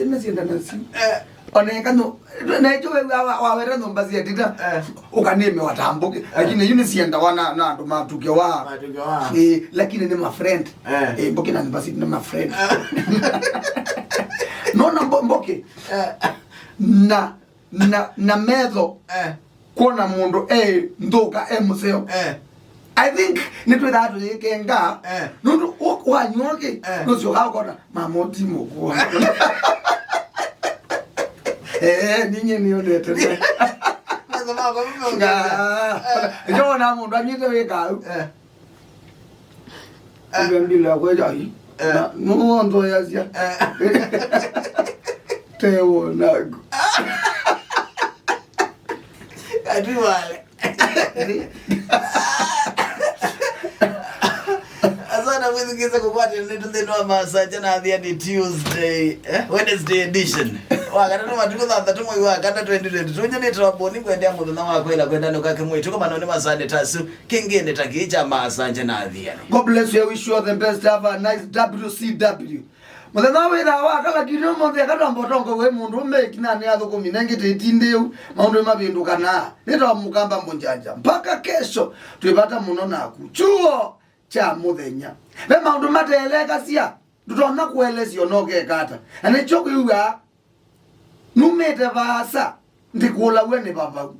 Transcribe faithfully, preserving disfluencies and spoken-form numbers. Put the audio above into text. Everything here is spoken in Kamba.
Nĩ sienda nasyo. Eh. Oneka no, na ĩkyo we wa, wa, waweta nyũmba sya tita, eh, ũkanĩme watambũke. Eh. Lakini yu nĩ sienda wana na andũ matuke wa. Matuke wa. Eh, lakini nĩ ma friend. Eh. Eh, Mboke na nyũmba sitũ nĩ ma friend. Eh. Nona Mbo-, Mboke. Eh. Na, na, na metho. Eh. Kwona mũndũ e nthũka, e mũseo. Eh. I think nĩtwĩthaa tũyĩkenga. Eh. Nũndũ wanyuoke, eh, nũsyoka ũkona mama ũtimũkua. Eh, ninye nĩonete. Maitho makwa mmeongeza. Ndio na mũndũ anyite wĩkau. Eh. Ndio bila kweja hii. Eh. Na nũndũ yasya. Eh. Tewo naku. Ati wale. Asana mwĩthukĩĩsya kũkwatĩanĩtũ nthĩnĩ wa Masanja na Athiani Tuesday, eh? Wednesday edition. Wakatatũ matukũ thanthatũ mwei wa kana twenty twenty-two. Nyie nĩtawa Boni, ngwendea mũthenya wa kwĩla kwenda nũkake mwĩtu kama noni masani tasu. Kĩngĩ nĩ ta kĩĩ kya Masanja na Athiani. God bless you. I wish you all the best. Have a nice W C W. Mũthenya wĩthaa wa kala kiumia ũmũnthĩ, akatwamba ũtongo wĩ mũndũ ũme ĩkinanĩ athũkũmi nengĩ tĩtindĩu, maũndũ nĩmavĩndũkanaa. Nĩtawa Mũkamba Mũnjanja. Mpaka kesho, twĩ vata mũno naku. Chuo kya mũthenya. Ve maũndũ mateelekasya, ndũtonya kũelesya ona ũkeka ata. Na nĩkyo kwĩw'aa, numĩte vaasa, ndĩkũlaw'a nĩ vavau.